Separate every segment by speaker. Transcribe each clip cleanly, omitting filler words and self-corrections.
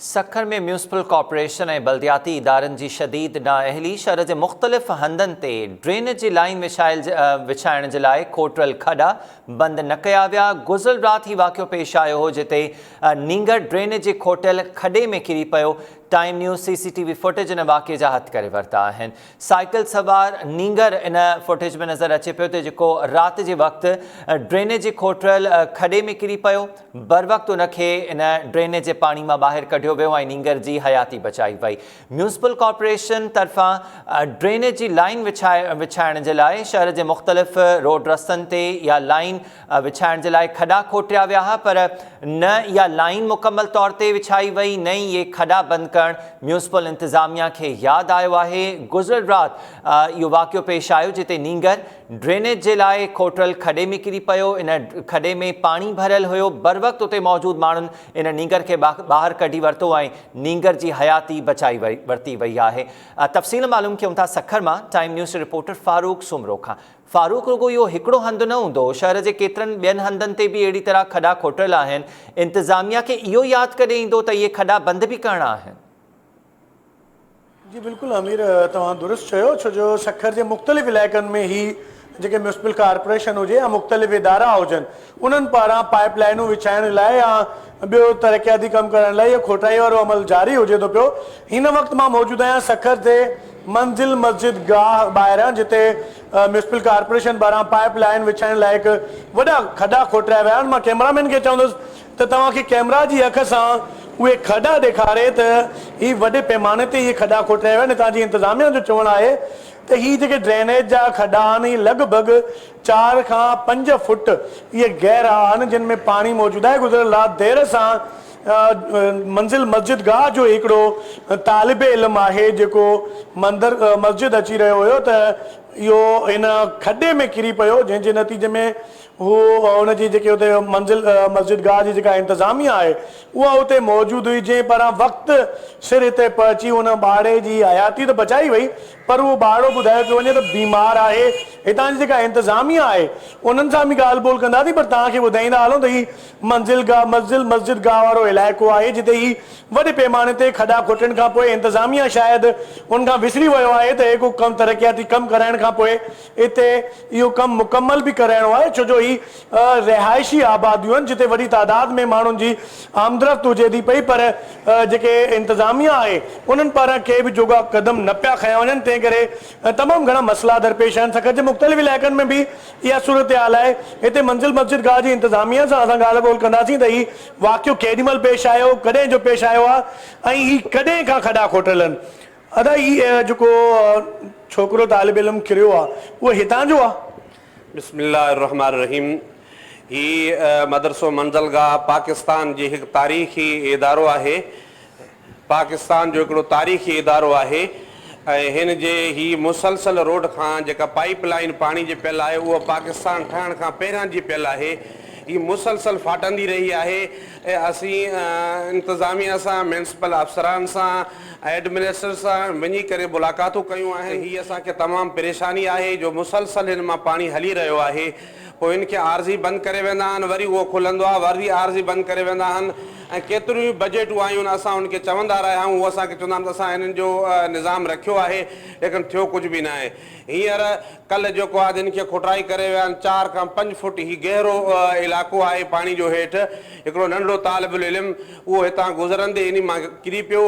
Speaker 1: Sukkur ۾ municipal corporation ۽ بلدياتي ادارن جي شديد نااهلي، شھر جي مختلف هنڌن تي ڊرينيج جي لائين وڇائڻ جي لاء کوٽرل کڏا بند نه ڪيا ويا، گذريل رات هي واقعو پيش آيو هو جتي نينگر ڊرينيج جي کوٽيل کڏي ۾ ڪري پيو، Time News C C T V footage ان واقعي جا هٿ ڪري ورتا آهن. سائيڪل سوار نينگر ان فوٽيج ۾ نظر اچي پيو ته جيڪو رات جي وقت ڊرينيج جي کوٽريل کڏي ۾ ڪري پيو، بروقت ان کي ان ڊرينيج جي پاڻي مان ٻاهر ڪڍيو ويو ۽ نينگر جي حياتي بچائي وئي. ميونسپل ڪارپوريشن طرفان ڊرينيج جي لائين وڇائڻ جي لاء شهر جي مختلف روڊ رستن تي اها لائين وڇائڻ جي لاء کڏا کوٽيا ويا ها پر نه اها لائين مڪمل طور تي وڇائي وئي نه ئي اهي کڏا بند ڪرڻ ميونسپل انتظاميا کي ياد آيو آهي. گذريل رات اهو واقعو پيش آيو جتي نينگر ڊرينيج جي لاء کوٽرل کڏي ۾ ڪري پيو، ان کڏي ۾ پاڻي ڀريل هيو، بروقت اتي موجود ماڻهن ان نينگر کي ٻاهر ڪڍي ورتو ۽ نينگر جي حياتي بچائي ورتي وئي آهي. تفصيل معلوم ڪيون ٿا سکر مان ٽائيم نيوز جي رپورٽر فاروق سومرو کان. فاروق رڳو اهو هڪڙو هنڌ نه هوندو، شهر جي ڪيترن ٻين هنڌن تي به اهڙي طرح کڏا کوٽيل آهن، انتظاميا کي اهو ياد ڪڏهن ايندو ته اهي کڏا بند به ڪرڻا آهن.
Speaker 2: جي بلڪل امير توهان درست چيو ڇو جو سکر جي مختلف علائقن ۾ هي جيڪي ميونسپل ڪارپوريشن هجي يا مختلف ادارا هجن انهن پاران پائپ لائنون وڇائڻ لاء يا ٻيو ترقياتي ڪم ڪرڻ لاء اهو کوٽائي وارو عمل جاري هجي ٿو پيو هن وقت مان موجود آهيان سکر جي منزل مسجد گاهه ٻاهران جتي ميونسپل ڪارپوريشن پاران پائپ لائين وڇائڻ لاء هڪ وڏا کڏا کوٽرايا ويا آهن مان ڪئميرا مين کي چوندس ته توهان کي ڪئميرا جي اک سان اهي کڏا ڏيکاري ته هي وڏي پيماني تي اهي کڏا کوٽرايا ويا آهن هتان جي انتظاميا جو چوڻ آهي ته هي جيڪي ڊرينيج جا کڏا آهن اهي لڳ ڀڳ چار کان پنج فٽ اهي گهرا آهن جن ۾ پاڻي موجود آهي گذريل رات دير سان منزل مسجد گاهه جو هڪڙو طالب علم آهي جيڪو مندر مسجد اچي رهيو هيو ته اهو هن کڏي ۾ ڪري پيو جنهن جي نتيجي ۾ هو ان جي جيڪي اتي منزل مسجد گاهه جي جيڪا انتظاميا آهي اها اتي موجود هئي جنهن پاران وقت سر هتي پهچي ان ٻارڙي جي حياتي ته بچائي وئي پر اهو ٻارڙو ٻڌايو پيو وڃي ته بيمار آهي هتان جي جيڪا انتظاميا آهي انهن سان به ڳالهه ٻولهه ڪنداسين پر توهان کي ٻڌائيندا هلون ته هي منزل گاهه منزل مسجد گاهه وارو علائقو آهي جتي هي وڏي پيماني تي کڏا کوٽڻ کان پوء انتظاميا شايد ان کان وسري ويو آهي ته هي ڪو ڪم ترقياتي ڪم ڪرائڻ کان پوء اتي اهو ڪم مڪمل به ڪرائڻو آهي ڇو جو هي رهائشي آباديون آهن جتي وڏي تعداد ۾ ماڻهن جي آمدرفت هجي ٿي پئي پر جيڪي انتظاميا آهي انهن پاران ڪي به جوڳا قدم نه پيا کنيا وڃن تنهن ڪري تمام گهڻا مسئلا درپيش آهن سکر جي مختلف علائقن ۾ به اها صورتحال آهي. هتي منزل مسجد گاهه جي انتظاميا سان اسان ڳالهه ٻولهه ڪنداسين ته هي واقعو ڪيڏي مهل پيش آيو، ڪڏهن جو پيش آيو آهي ۽ هي ڪڏهن کان کڏا کوٽيل آهن. ادا هي جيڪو ڇوڪرو طالب علم ڪريو آهي اهو هتان جو آهي؟
Speaker 3: بسم الله الرحمٰن الرحيم هي مدرسو منزل گاهه پاڪستان جي هڪ تاريخي ادارو آهي. پاڪستان جو هڪڙو تاريخي ادارو آهي ۽ هن جي هي مسلسل روڊ کان جيڪا پائيپ لائين پاڻي جي پيل آهي اها پاڪستان ٺهڻ کان پهريان جي پيل آهي هي مسلسل ڦاٽندي رهي آهي ۽ اسين انتظاميه سان ميونسپل افسران سان ايڊمنسٽر سان وڃي ڪري ملاقاتون ڪيون آهن هي اسان کي تمام پريشاني آهي جو مسلسل هن مان پاڻي هلي رهيو آهي پوء هن کي عارضي بند ڪري ويندا آهن وري اهو کلندو آهي وري عارضي بند ڪري ويندا آهن ۽ ڪيتريون ئي بجيٽون آيون آهن اسان انهن کي چوندا رهيا آهيون هو اسان کي چوندا آهن ته اسان هنن جو نظام رکيو آهي ليڪن ٿيو ڪجهه به ناهي هينئر ڪلهه جيڪو آهي هن کي کوٽائي ڪري ويا آهن چار کان پنج فوٽ هي گهرو علائقو آهي پاڻي جو هيٺ هڪڙو ننڍڙو طالب العلم اهو هتان گذرندي انهي مان ڪري پيو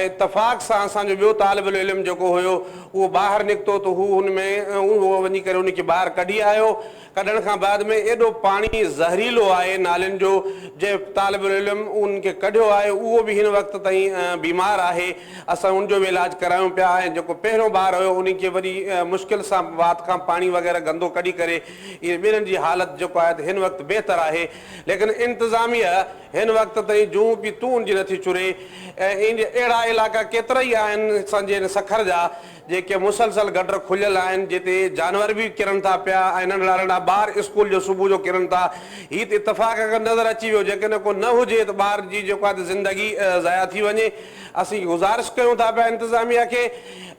Speaker 3: ۽ اتفاق سان اسان جو ٻيو طالب العلم جيڪو هيو اهو ٻاهر نڪتو ته هو هن ۾ اهو وڃي ڪري ان کي ٻاهر ڪڍي آيو ڪڍڻ کان بعد ۾ ايڏو پاڻي زهريلو آهي نالين جو جنهن طالب العلم ان کي ڪڍيو آهي اهو به هن وقت تائين بيمار آهي اسان ان جو به علاج ڪرايون پيا ۽ جيڪو پهريون ٻار هيو ان کي وڏي مشڪل سان وات کان پاڻي وغيره گندو ڪڍي ڪري اهي ٻنهن جي حالت جيڪو آهي ته هن وقت بهتر آهي ليڪن انتظاميه هن وقت تائين جون پي تون جي نٿي چري ۽ اهڙا علائقا ڪيترائي آهن اسان جي هن سکر جا جيڪي مسلسل گٽر کليل آهن جتي جانور به ڪرن ٿا پيا ۽ ننڍڙا ننڍڙا ٻار اسڪول جو صبح جو ڪرن ٿا هي ته اتفاق اگر نظر اچي ويو جيڪڏهن ڪو نه هجي ته ٻار جي جيڪو آهي ته زندگي ضايع ٿي وڃي اسين گذارش ڪيون ٿا پيا انتظاميه کي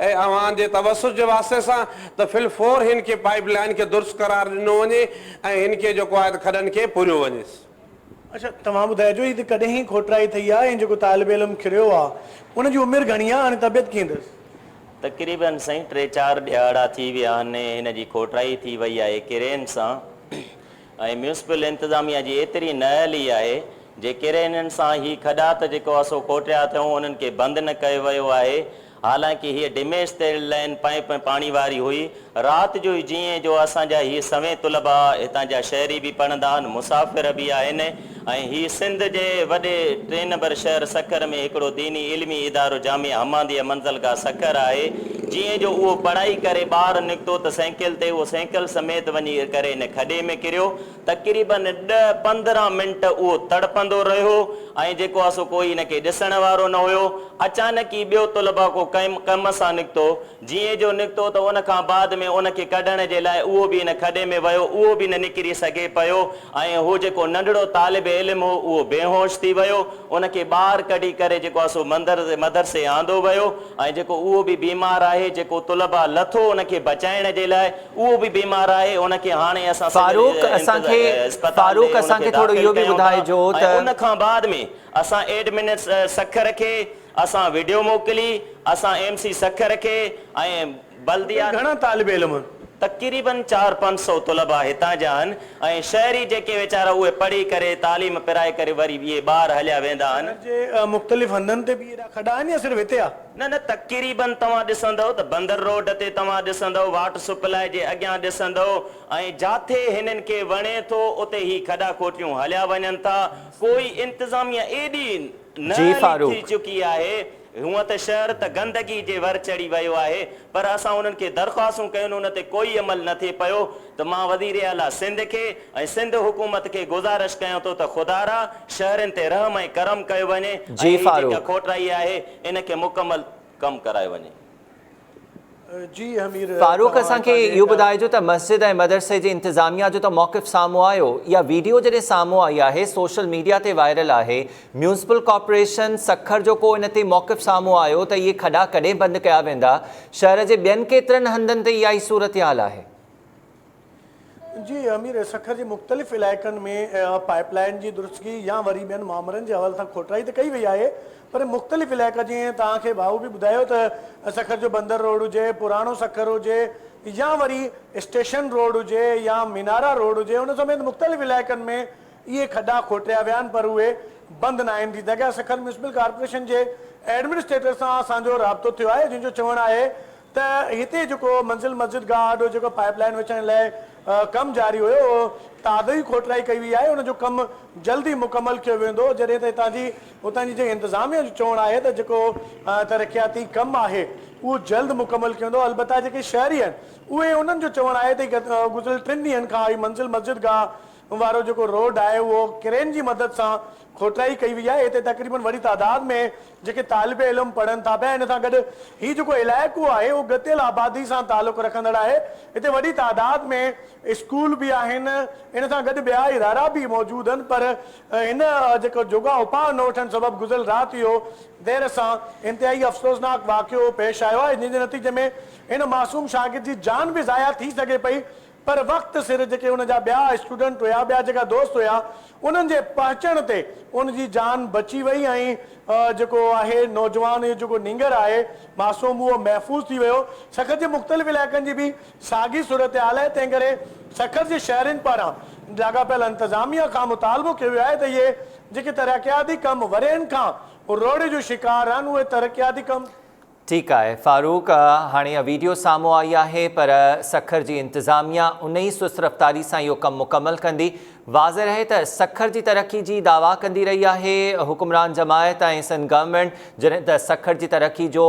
Speaker 3: ۽ اوهان جي توسط جي واسطي سان ته في الفور هن کي پائيپ لائين کي درست قرار ڏنو وڃي ۽ هن کي جيڪو آهي ته کڏن کي پوريو وڃيس.
Speaker 2: اڇا توهان ٻڌائجو هي ته ڪڏهن کوٽرائي ٿئي آ ۽ جيڪو طالب علم کريو آ ان جي عمر گهڻي آ هاڻي طبيعت ڪيئن اٿس.
Speaker 4: تقريبن سائين ٽي چار ڏهاڙا ٿي ويا آهن هن جي کوٽرائي ٿي وئي آهي ڪرين سان ۽ ميونسپل انتظاميا جي ايتري نااهلي آهي جي ڪرينن سان هي کڏا ته جيڪو آ سو کوٽيا اٿئون انهن کي بند نه ڪيو ويو آهي حالانڪه هيء ڊميج تيل لائين پائيپ ۽ پاڻي واري هئي. رات جو ئي جيئن جو اسان جا هي سوين طلباء هتان جا شهري به پڙهندا آهن، مسافر به آهن ۽ هي سنڌ جي وڏي ٽئين نمبر شهر سکر ۾ هڪڙو ديني علمي ادارو جامعه حماديه منزلگاهه سکر آهي. جيئن جو اهو پڙهائي ڪري ٻاهر نڪتو ته سائيڪل تي اهو سائيڪل سميت وڃي ڪري هن کڏي ۾ ڪريو. تقريباً ڏهه 15 منٽ اهو تڙپندو رهيو ۽ جيڪو آ سو ڪوئي هن کي ڏسڻ وارو نه هيو. اچانڪ ئي ٻيو طلبه ڪو ڪم سان نڪتو. جيئن جو نڪتو ته ان کان بعد ۾ ان کي ڪڍڻ جي لاء اهو به ان کڏي ۾ ويو اهو به نه نڪري سگهي پيو ۽ هو جيڪو ننڍڙو طالب علم هو اهو بيهوش ٿي ويو. ان کي ٻاهر ڪڍي ڪري جيڪو آ سو مدرسي آندو ويو ۽ جيڪو اهو به بيمار آهي جيڪو طلبه لٿو ان کي بچائڻ جي لاء اهو به بيمار آهي ان کي هاڻي اسان سول
Speaker 1: فاروق اسان کي
Speaker 4: اسپتال ڏي
Speaker 1: فاروق
Speaker 4: ان
Speaker 1: اسان
Speaker 4: کي
Speaker 1: کي ٿورو
Speaker 4: داخل
Speaker 1: اهو به
Speaker 4: ڪيون ٿا
Speaker 1: ٻڌائجو
Speaker 4: ۽
Speaker 1: ته.
Speaker 4: ان کان بعد ۾ اسان ايڊمنس سکر کي اسان وڊيو موڪلي اسان ايم سي سکر کي ۽ بلديا.
Speaker 2: گهڻا طالب علم آهن؟
Speaker 4: تقريبن چار پنج سئو طلبا هتان جا آهن ۽ شهري جيڪي ويچارا اهي پڙهي ڪري تعليم پرائي ڪري وري اهي ٻاهر هليا ويندا آهن.
Speaker 2: شهر جي مختلف هنڌن تي به ايڏا کڏا آهن يا صرف هتي آ؟
Speaker 4: نه نه تقريبن توهان ڏسندؤ ته بندر روڊ تي توهان ڏسندؤ واٽ سپلائي جي اڳيان ڏسندؤ ۽ جاٿي هنن کي وڻي ٿو اتي هي کڏا کوٽيون هليا وڃن ٿا ڪوئي انتظاميه ايڏي
Speaker 1: جي
Speaker 4: نااهلي ٿي
Speaker 1: فاروق.
Speaker 4: چڪي آهي هونء ته شهر ته گندگي جي ور چڙهي ويو آهي پر اسان انهن کي درخواستون ڪيون ان تي ڪوئي عمل نه ٿئي پيو ته مان وزير اعليٰ سنڌ کي ۽ سنڌ حڪومت کي گذارش ڪيان ٿو ته خدارا شهرين تي رحم ۽ ڪرم ڪيو وڃي ۽
Speaker 1: جي
Speaker 4: هي جيڪا
Speaker 1: فاروق.
Speaker 4: کوٽرائي آهي ان کي مڪمل ڪم ڪرايو وڃي.
Speaker 2: جي حمير
Speaker 1: فاروق
Speaker 2: توهان
Speaker 1: اسان کي
Speaker 2: هتان جي
Speaker 1: اهو
Speaker 2: هڪ.
Speaker 1: ٻڌائجو ته مسجد ۽ مدرسي جي انتظاميا جو ته موقف سامهون آيو اها ويڊيو جڏهن سامهون آئي آهي سوشل ميڊيا تي وائرل آهي ميونسپل ڪارپوريشن سکر جو ڪو ان تي موقف سامهون آيو ته اهي کڏا ڪڏهن بند ڪيا ويندا شهر جي ٻين ڪيترن هنڌن تي اها ئي صورتحال آهي.
Speaker 2: جي امير سکر جي مختلف علائقن ۾ پائيپ لائين جي درستگي يا وري ٻين مامرن جي حوالي سان کوٽرائي ته ڪئي وئي آهي پر مختلف علائقا جيئن توهان کي ڀائو به ٻڌايو ته سکر جو بندر روڊ هجي پراڻو سکر هجي يا وري اسٽيشن روڊ هجي يا مينارا روڊ هجي ان سميت مختلف علائقن ۾ اهي کڏا کوٽيا ويا آهن پر اهي بند ناهن ٿي سگهيا سکر ميونسپل ڪارپوريشن جي ايڊمنسٽريٽر سان اسان جو رابطو ٿيو آهي جنهن جو چوڻ آهي ته هتي جيڪو منزل مسجد گاهه آڏو جيڪو پائيپ لائين وڇائڻ لاء ڪم جاري هيو اهو تازو ئي کوٽرائي ڪئي وئي آهي ان جو ڪم جلد ئي مڪمل ڪيو ويندو جڏهن ته هتان جي اتان جي جي انتظاميه جو چوڻ آهي ته جيڪو ترقياتي ڪم آهي اهو جلد مڪمل ڪيو ويندو البته جيڪي شهري آهن اهي انهن جو چوڻ آهي ته گذريل ٽن ڏينهن کان هي منزل مسجد گاهه وارو جيڪو روڊ آهي اهو ڪرين جي مدد سان کوٽرائي ڪئي وئي آهي هتي تقريبن وڏي تعداد ۾ جيڪي طالب علم پڙهن ٿا پيا ان سان گڏ هي جيڪو علائقو آهي اهو ڳتيل آبادي سان تعلق رکندڙ آهي هتي وڏي تعداد ۾ اسڪول به آهن ان سان گڏ ٻيا ادارا به موجود آهن پر هن جيڪو جوڳا اپاء نه وٺڻ سبب گذريل رات اهو دير سان انتهائي افسوسناڪ واقعو پيش آيو آهي جنهن جي نتيجي ۾ هن معصوم شاگرد جي جان به ضايع ٿي سگهي پئي پر وقت سر جيڪي ان جا ٻيا اسٽوڊنٽ هيا، ٻيا جيڪا دوست هيا، انهن جي پهچڻ تي ان جي جان بچي وئي ۽ جيڪو آهي نوجوان اهو جيڪو نينگر آهي معصوم اهو محفوظ ٿي ويو. سکر جي مختلف علائقن جي به ساڳي صورتحال آهي، تنهن ڪري سکر جي شهرين پاران لاڳاپيل انتظاميا کان مطالبو ڪيو ويو آهي ته اهي جيڪي ترقياتي ڪم ورهين کان روڙي جو شڪار آهن اهي ترقياتي ڪم
Speaker 1: ٺيڪ آهي فاروق هاڻي اها ويڊيو سامهون آئي آهي پر سکر جي انتظاميا ان ئي سست رفتاري سان اهو ڪم مڪمل ڪندي. واضح رهي ته سکر جي ترقي جي دعويٰ ڪندي رهي آهي حڪمران جماعت ۽ سنڌ گورنمينٽ جڏهن ته سکر جي ترقي جو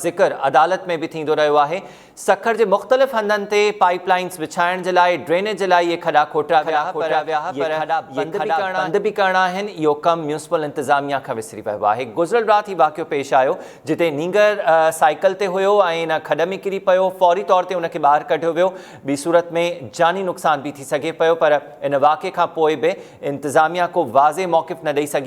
Speaker 1: ذڪر عدالت ۾ به ٿيندو رهيو آهي سکر جي مختلف هنڌن تي پائيپ لائينز وڇائڻ جي لاء ڊرينيج جي لاء اهي کڏا کوٽيا ويا پر اهي کڏا بند به ڪرڻا آهن اهو ڪم ميونسپل انتظاميا کان وسري ويو آهي گذريل رات هي واقعو پيش آيو جتي نينگر سائيڪل تي هيو ۽ ان کڏ ۾ ڪري پيو فوري طور تي ان کي ٻاهر ڪڍيو ويو ٻي صورت ۾ جاني نقصان به ٿي سگهي پيو پر ان واقعي کان پوء به انتظاميا ڪو واضح موقف نه ڏئي سگهي.